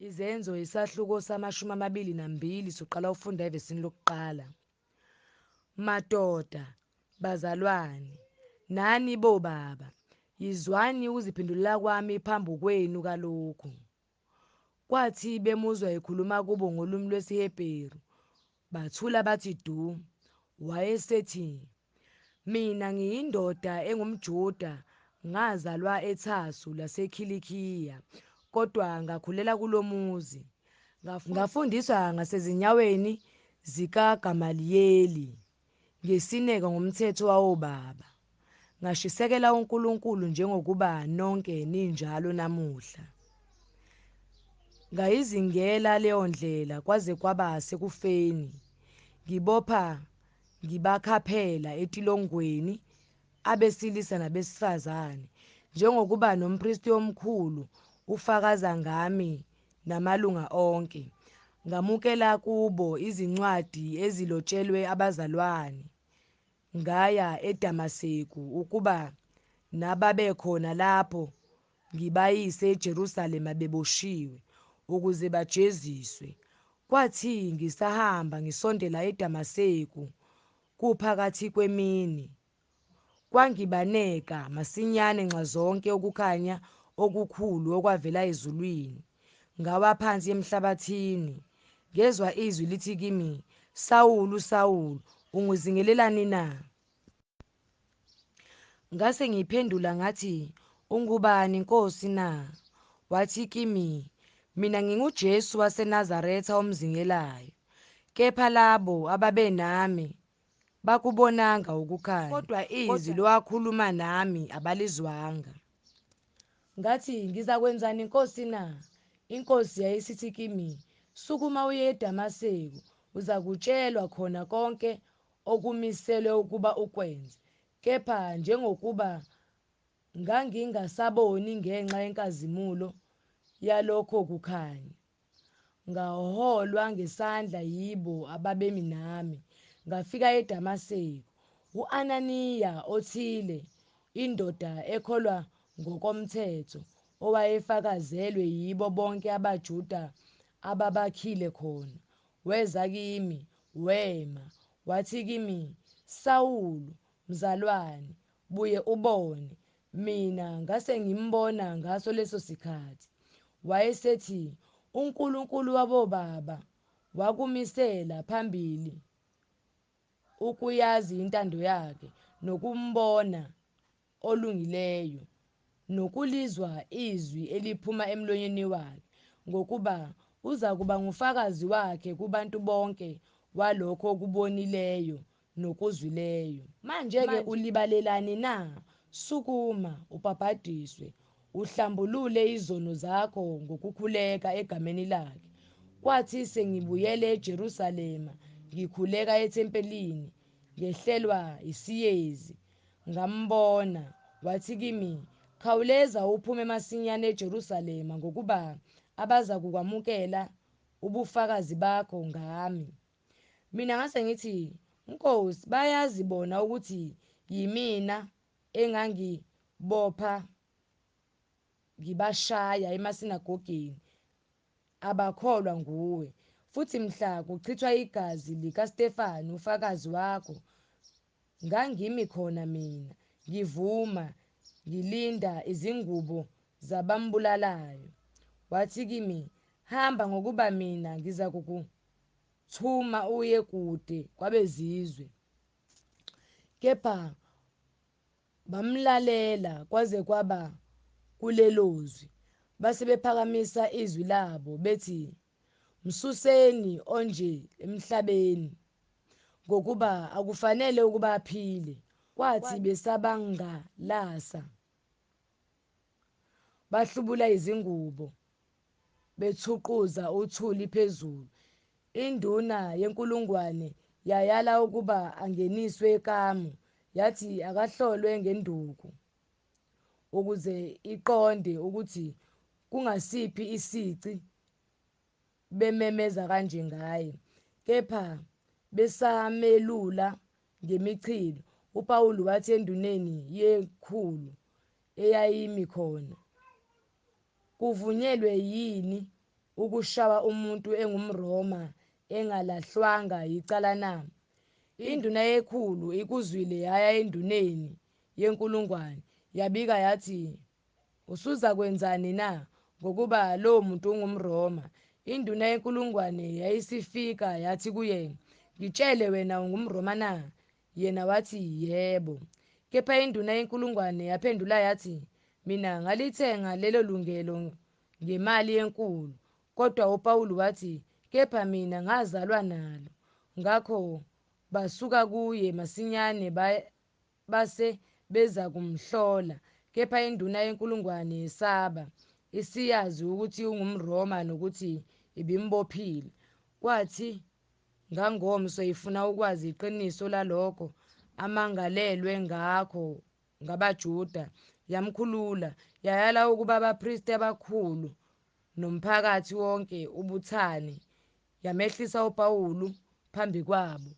Izenzo isahluko sama-22 soqala ukufunda evesini lokuqala. Madoda, bazalwane, nani bobaba, yizwani ukuziphendulela kwami phambi kwenu kalokhu. Kwathi bemuzwa ekhuluma kubo ngolimi lwesiHebheru, bathula bathi du. Wayesethi, mina ngiyindoda engumJuda, ngazalwa eThasu laseKhilikiya, kodwa ngakhulela kulo muzi. Ngafundiswa ngasezinyaweni zikaGamaliyeli ngesineke ngomthetho wawobaba. Ngashisekela uNkulunkulu njengokuba nonke ninjalo namuhla. Ngayizingela leyo ndlela kwaze kwaba sekufeni, ngibopha ngibakhaphela etilongweni abesilisa nabesifazane, njengokuba nompristi omkhulu ufakaza ngami namalunga onke. Ngamukela kubo izincwadi ezilotshelwe abazalwane. Ngaya eDamaseku ukuba nababekhona lapho ngibayise eJerusalema beboshiwe, ukuze bajeziswe. Kwathi ngisahamba ngisondela eDamaseku kuphakathi kwemini, kwangibaneka masinyane nxazonke ukukhanya okukhulu okwavela ezulwini. Ngawa phansi emhlabathini, ngezwa izwi lithi kimi, Sawulu, Sawulu, ungizingelelani na? Ngase ngiphendula ngathi, Ungubani, Nkosi na? Wathi kimi, Mina nginguJesu waseNazaretha omzingelayo. Kepha labo ababenami bakubonanga ukukhanya, kodwa izwi lowakhuluma nami abalizwanga. Ngathi, Ngizakwenzani, Nkosi na? INkosi yayisithi kimi, Sukuma uye eDamaseku, uzakutshelwa khona konke okumiselwe ukuba ukwenze. Kepha njengokuba ngangingasaboni ngenxa yenkazimulo yalokho kukhanya, ngaholwa ngesandla yibo ababemi nami, ngafika eDamaseku. U-Ananiya othile, indoda ekholwa ngokomthetho, owayefakazelwe yibo bonke abaJuda ababakhile khona, weza kimi, wema, wathi kimi, Sawulu, mzalwane, buye ubone. Mina ngase ngimbona ngaso leso sikhathi. Wayesethi, uNkulunkulu wabobaba wakumisela phambili ukuyazi intando yakhe, nokumbona olungileyo, nokulizwa izwi eliphuma emlonyeni wakhe, ngokuba uzakuba ngufakazi wakhe kubantu bonke walokho okubonileyo nokuzwileyo. Manje-ke ulibalelani na? Sukuma, ubhabhadiswe, uhlambulule izono zakho ngokukhuleka egameni lakhe. Kwathi sengibuyele eJerusalema, ngikhuleka ethempelini, ngehlelwa isiyezi, ngambona. Wathi kimi, Khawuleza uphume masinyane eJerusalema, ngokuba abazakukwamukela ubufakazi bakho ngami. Mina ngase ngithi, Nkosi, bayazi bona ukuthi yimina engangibopha ngibashaya emasinagogeni abakholwa nguwe. Futhi mhla kuchithwa igazi likaStefanu ufakazi wakho, ngangimi khona mina, ngivuma, ngilinda izingubo zabambulalayo. Wathi kimi, Hamba, ngokuba mina ngizakukuthuma uye kude kwabezizwe. Kepha bamlalela kwaze kwaba kulelo zwi, base bephakamisa izwi labo, bethi, Msuseni onje emhlabeni, ngokuba akufanele ukuba aphile. Kwathi besabangalasa, bahlubula izingubo, bethuquza uthuli phezulu. Induna yenkulungwane yayala ukuba angeniswe ekamu, yathi akahlolwe ngenduku, ukuze iqonde ukuthi kungasiphi isici bememeza kanje ngaye. Kepha besamelula ngemichilo, uPawulu wathi enduneni yekhulu eyayimi khona, Kuvunyelwe yini ukushawa umuntu engumRoma engalahlwanga yicala na? Induna yekhulu ikuzwile yaya enduneni yenkulungwane, yabika yathi, Usuzakwenzani na? Ngokuba lowo muntu ungumRoma. Induna yenkulungwane yayisifika yathi kuye, Ngitshele wena ungumRoma na? Yena wathi, Yebo. Kepha induna yenkulungwane yaphendula yathi, Mina ngalithenga lelo lungelo ngemali enkulu. Kodwa uPawulu wathi, Kepha mina ngazalwa nalo. Ngakho basuka kuye masinyane base bezakumhlola. Kepha induna yenkulungwane yesaba, isiyazi ukuthi ungumRoma nokuthi ibimbophile. Kwathi ngangomso ifuna ukwazi iqiniso lalokho amangalelwe ngakho ngabaJuda, yamkhulula, yayala ukuba abapristi abakhulu nomphakathi wonke ubuthane, yamehlisa uPawulu phambi kwabo.